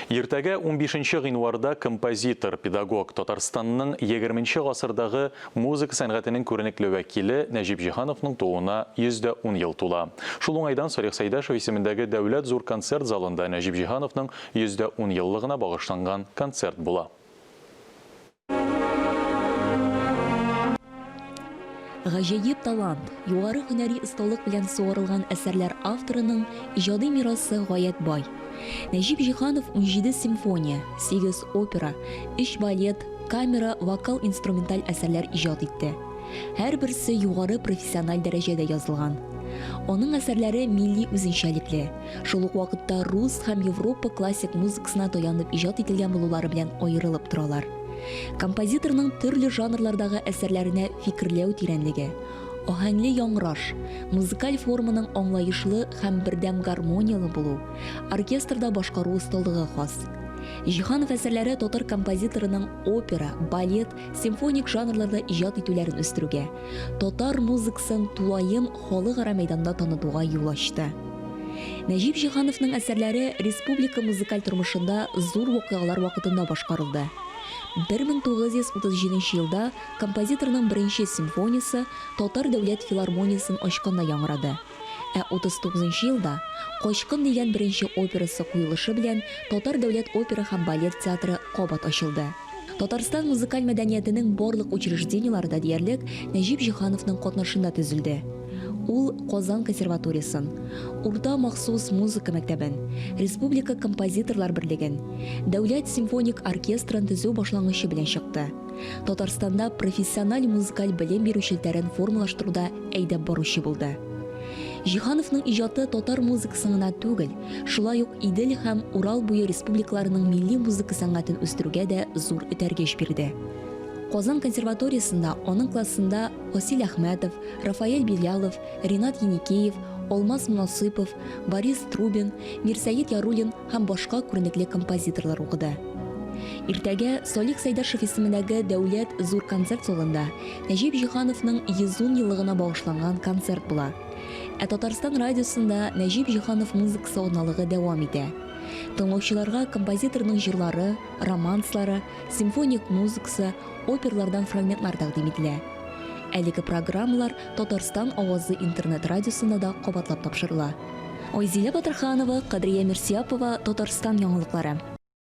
Иртәгә, унбишенче гыйнварда композитор, педагог, Татарстанның егерменче гасырдагы музыка сәнгатенең күренекле вәкиле Нәҗип Җиһановның тууына 110 ел тула. Шул уңайдан Салих Сәйдәшев исемендәге Дәүләт зур концерт залында Нәҗип Җиһановның 110 еллыгына багышланган концерт була. Гаҗәеп талант, югары һөнәри осталык белән сугарылган әсәрләр авторының иҗади мирасы гаять бай. Нәҗип Җиһанов 17 симфония, 8 опера, 3 балет, камера, вокал-инструменталь әсәрләр иҗат итте. Һәрберсе югары профессиональ дәрәҗәдә язылган. Аның әсәрләре милли үзенчәлекле, шул ук вакытта рус һәм Европа классик музыкасына таянып иҗат ителгән булулары белән аерылып торалар. Композиторның төрле жанрлардагы әсәрләренә фикерләү тирәнлеге, аһәңле яңгыраш, музыкаль форманың аңлаешлы һәм бердәм гармонияле булу, оркестрда башкару осталыгы хас. Җиһанов әсәрләре татар композиторының опера, балет, симфоник жанрларда иҗат итүләрен үстерүгә, татар музыкасын тулаем халыкара мәйданда танытуга юл ачты. Нәҗип Җиһановның әсәрләре республика музыкаль тормышында зур вакыйгалар вакытында башкарылды. 1937 елда композиторның беренче симфониясе Татар дәүләт филармониясен ачканда яңгырады. Ә 39 нчы елда Качкын дигән беренче операсы куелышы белән Татар дәүләт опера һәм балет театры кабат ачылды. Татарстан музыкаль мәдәниятенең барлык учреждениеләре дә диярлек Нәҗип Җиһановның катнашында төзелде. Ул Казан консерваториясен, Урта махсус музыка мәктәбен, Республика композиторлар берлеген, Дәүләт симфоник оркестрын төзү башлангычы белән чыкты. Татарстанда профессиональ музыкаль белем бирү челтәрен формалаштыруда әйдәп баручы булды. Җиһановның иҗаты татар музыкасын гына түгел, шулай ук Идел һәм Урал буе республикаларының милли музыка сәнгатен үстерүгә дә зур этәргеч бирде. Казан консерваториясендә аның классында Васил Әхмәтов, Рафаэль Билялов, Ринат Еникеев, Алмаз Монасыйпов, Борис Трубин, Мирсәет Яруллин һәм башка күренекле композиторлар укыды. Иртәгә Салих Сәйдәшев исемендәге Дәүләт зур концерт залында Нәҗип Җиһановның 110 еллыгына багышланган концерт була. Ә Татарстан радиосында Нәҗип Җиһанов музыкасы атналыгы дәвам итә. Тыңлаучыларга композиторның җырлары, романслары, симфоник музыкасы, оперлардан фрагментлар тәкъдим ителә. Әлеге программалар Татарстан авазы интернет-радиосында да кабатлап тапшырыла. Айзилә Батырханова, Кадрия Мирсияпова, Татарстан яңалыклары.